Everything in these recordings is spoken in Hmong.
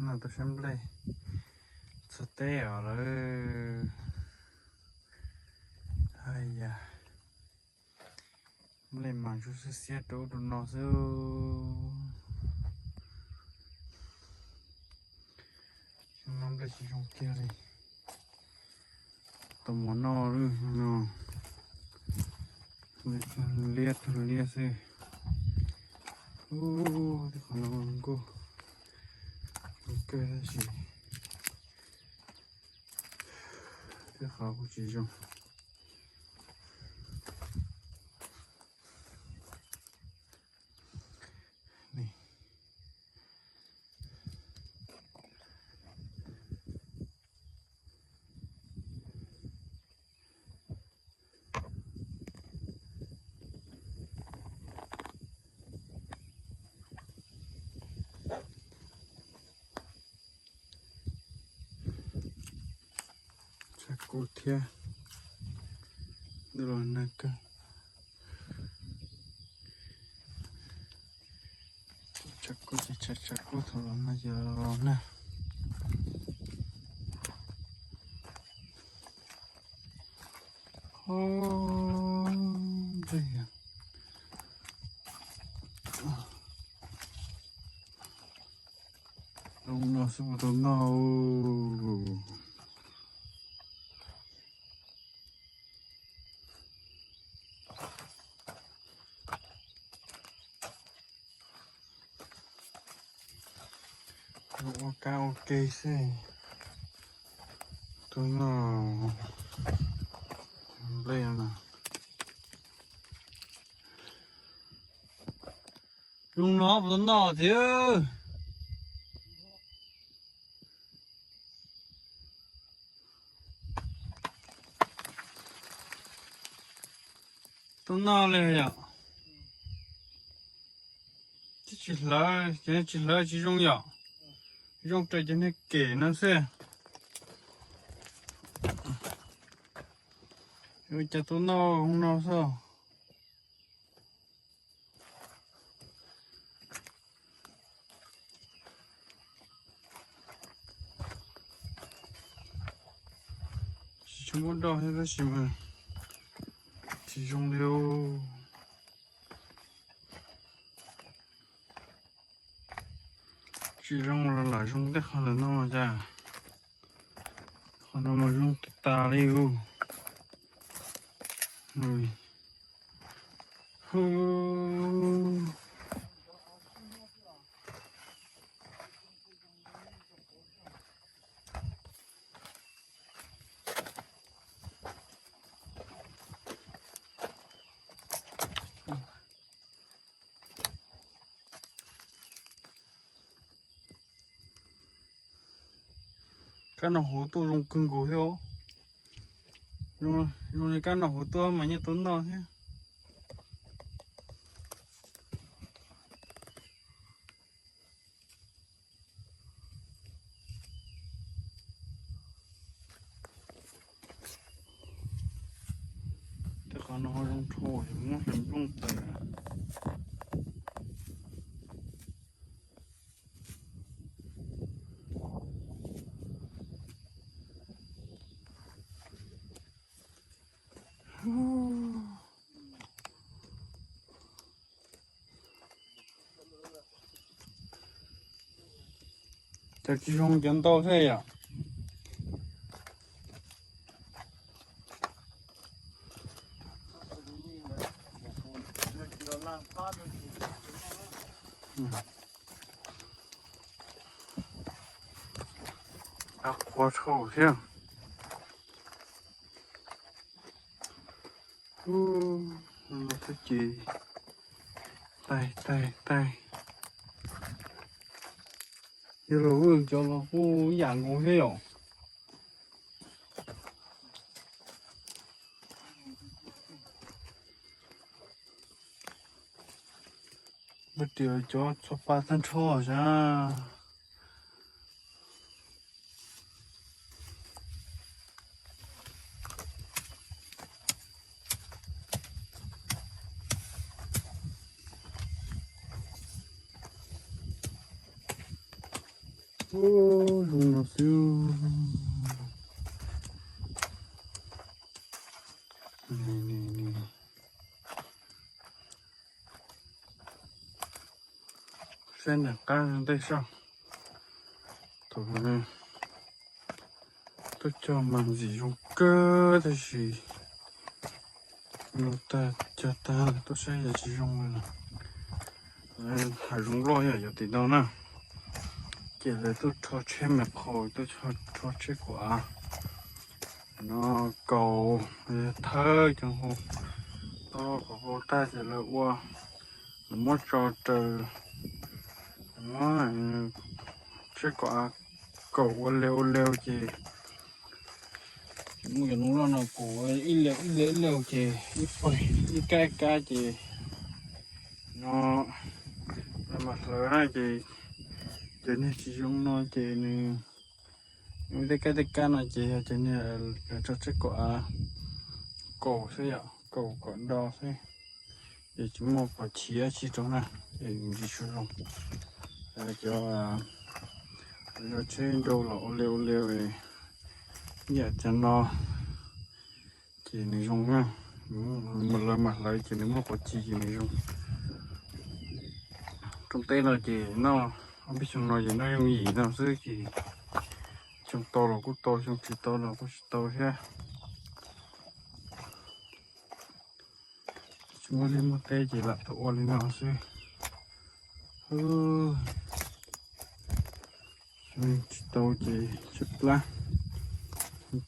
No tau saib nplej txog teb os lawm. Hais yam, nplej mas ntsuab xiab xiab rau ub rau no xwb. Xyoo no nplej tsis zoo kiag li. Tau mov noj lawm no. Liab tug liab xwb. Ub, tej qhov no nkuj, nkuj kawg tab sis tej qhov kuj tsis zoo. Tshav kub thiab, ntuj los nag kawg. Tshav kub ces tshav, tshav kub, thaum los nag ces los nag. Ub, ntsej, zoo no xwb puas tau noj. Ua kab ua ke xwb. Tau noj nplej no. Zoo no puas tau noj thiab. Tau noj li yom. Twb tsis hlawv, ces tsis hlawv tsis zoo yom. Zoo raws cov niag kem no xwb. Ua cas tau noj no xwb. Tsis tshua muaj doj thiab tab sis mas tsis zoo li. Tsis zoo los lam zoo tej qhov ntawm no cas. Qhov no mas zoo tas tas li ub. Kab noj huv tuaj zoo kawg nkaus thiab os. Zoo li kab noj huv tuaj mas yeej tau noj thiab. Tej qhov no zoo dhau es muab hlais nplooj tawm. Cov tsis zoo cov ntau thiab yom. Qhuav dhau thiab. Ub, no twb ces taig taig taig. Yog los wb cov los kuj yam nkaus thiab yom. Pab tias cov txhua pa tag nrho sas. Ub, zoo no xwb. Saib nram qab ntej saib. Thaum tuaj cog mas ntxim zoo kawg tab sis no tag cog tag tuaj saib yog tsis zoo li lawm. Hav zoov loj yog yuav tim no na, ces lawv tuaj rho tsheb me qhau, tuaj rho tsheb kaum av no, kaus, thawb cov hau, tau qhov hau tag ces lawv ua, lawv muab tso raws, muab tsheb kaum av kaus ua liu ua liu ces muaj cov noob loj no kaus ib liu ib liu ib liu ces ib pawg ib kab ib kab ces no lawv mam hlawv na ces cov niag tsis zoo no ces nws, nws tej kab tej kab no ces yog cov niag lawv tso tsheb kaum av kaus xwb yom, kaus kom do xwb. Ces tsis muaj qhov chiv dab tsi rau na, es tsis tshua zoo. Cov, cov tsheb nrau los ua liu ua liu yam cov no ces nws zoo na, lawv mam hlawv ces nws muaj qhov chiv ces nws zoo. Rooj teb no ces noj, ob peb xyoo no ces noj yooj yim no xwb ces xyoo tau los kuj tau, xyoo tsis tau los kuj tsis tau thiab. Tsis muaj liaj muaj teb ces lam tau ua li no xwb. Tsis tau ces tshaib plab,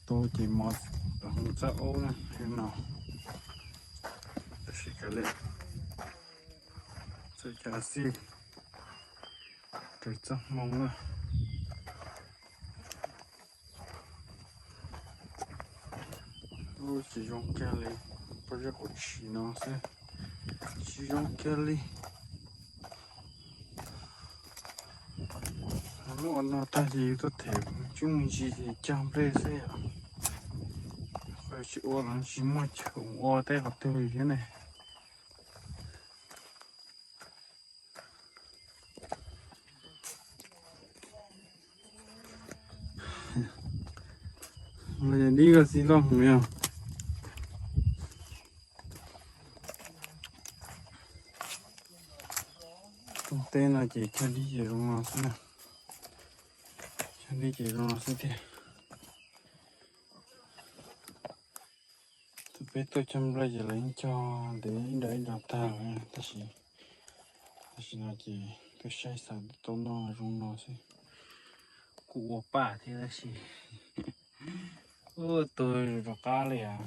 tau ces mov hmoov txab aub na no. Tab sis kav liam, txawm cas xij raws txoj hmoo na. Ub, tsis zoo kiag li, pob zeb quav tshis no xwb, tsis zoo kiag li. Muab ua no tag ces yus tuaj them tsob me ntsis ces cog nplej xwb yom. Tsis ua los tsis muaj chaw ua tej qhov twg li thiab ne. Los yog dib koj txiv loj mus yog. Rooj teb no ces cog dib ces zoo no xwb na. Cog dib ces zoo no xwb tiag. Tus peb tuaj cog nplej ces lawv yeej cog ntev ib nrab ib nrab tag lawm tab sis, tam sim no ces tuaj saib xav tau noj zoo no xwb. Kuj ua paj thiab tab sis ua tus rov qab li as.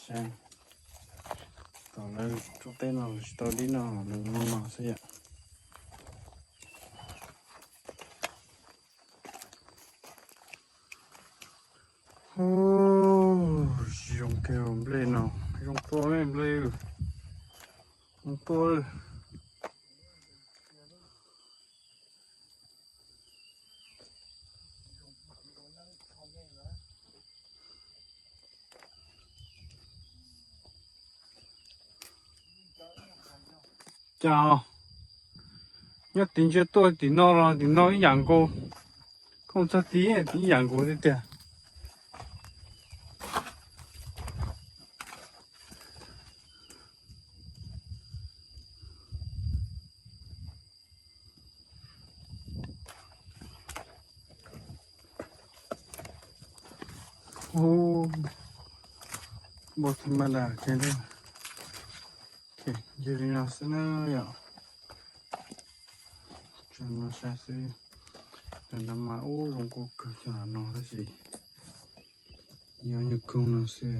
Saib tom lawv rooj teb no tsis tau dib no lawv no no xwb yom. Tsis zoo kiag nplej no, zoo tuaj nplej, zoo tuaj. Cas nyob tim ntsia tuaj tim no los tim no ib yam nkaus, koj txog tim ib yam nkaus tiag tiag. Ub, npau tha ma das ces nce li no xwb na yom. Tseem no saib xwb, cov no mas ub zoo nkauj kawg cov no tab sis nyob nyuag koog no xwb.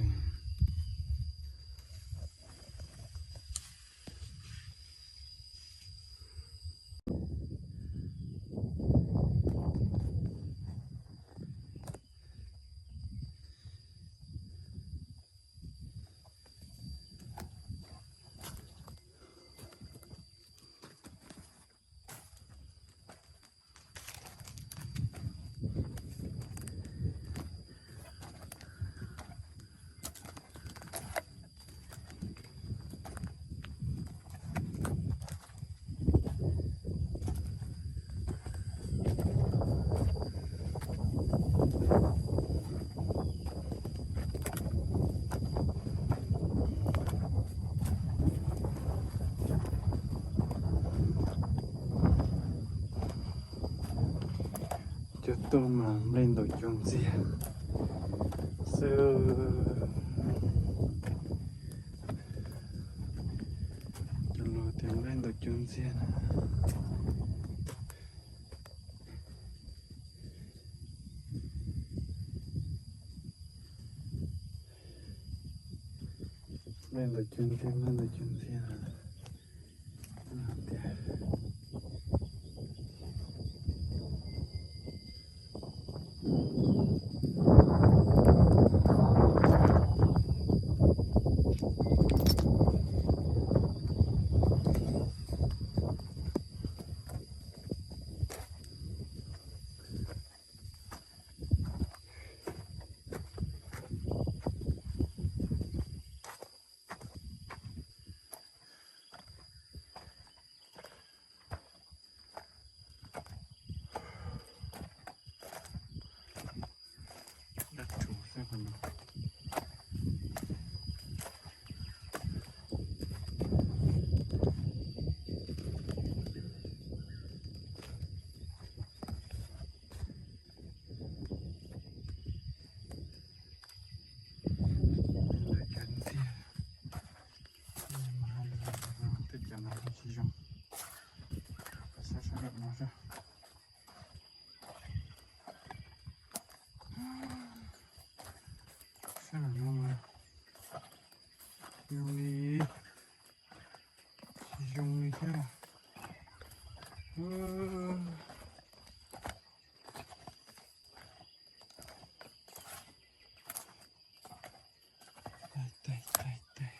Tuaj mas nplej ntaus cuag ntxiag xwb. Cov laus tias nplej ntaus cuag ntxiag na. Nplej ntaus cuag ntxiag, nplej ntaus cuag ntxiag na. Tias Dab tsov xwb qhov no. Ntawm cov ntxiag, tej cov no tsis zoo, saib sab nraum no saib. Sab nraum no mas zoo li, tsis zoo li thiab. Taig, taig, taig, taig.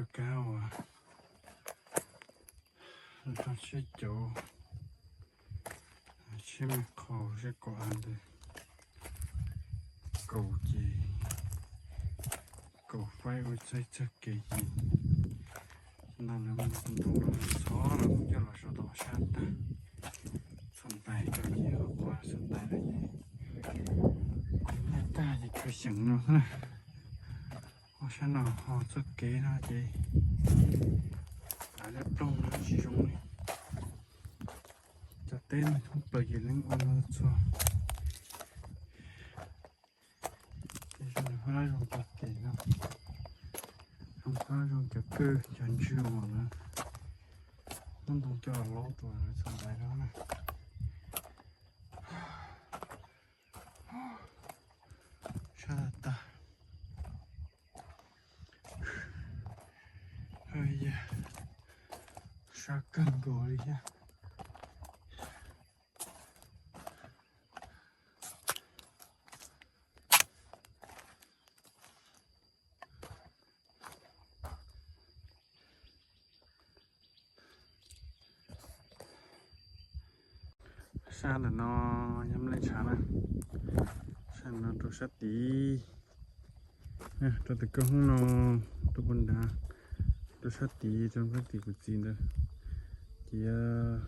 Cov kab uas rau siab cauv, siab me qhau, siab kaum av ntawd kaus ces kaus faib ua txaij txoj kev ces no lawv mus tus ntoo los txhob los coj los sau tau sab tag. Txhuam ntais tau ces qhuav txhuam ntais lawm ces kuv nyaj tag ces khaws xyeem no xwb na. Ho sab no ho txoj kev no ces av liab ploog no tsis zoo li. Cov teb no thoob plaws ces leej ua no txhua. Ces zoo hab zoo cov kev no, zoo hab zoo cov kwj cov ntswg uas lawv muab ntoo coj laub tus lawv txhuam ntais no na. Sab tag. Yog sab kawg nkaus li thiab. Sab ntawm no yog nplej ntshav na. Sab no rau sab tid, rau tim kawg hoob no, rau puag nrad, rau sab tid, rau sab tim kuv txiv ntawd, ces yog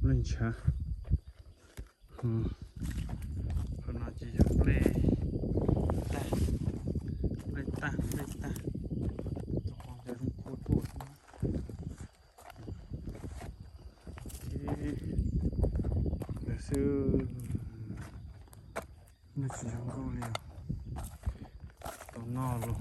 nplej ntshav. Qhov no ces yog nplej tag, nplej tag, nplej tag. Cov qhov ncauj zoo kua tuaj xwb. Ntawd xwb, nplej tsis zoo nkauj li os. Tau noj los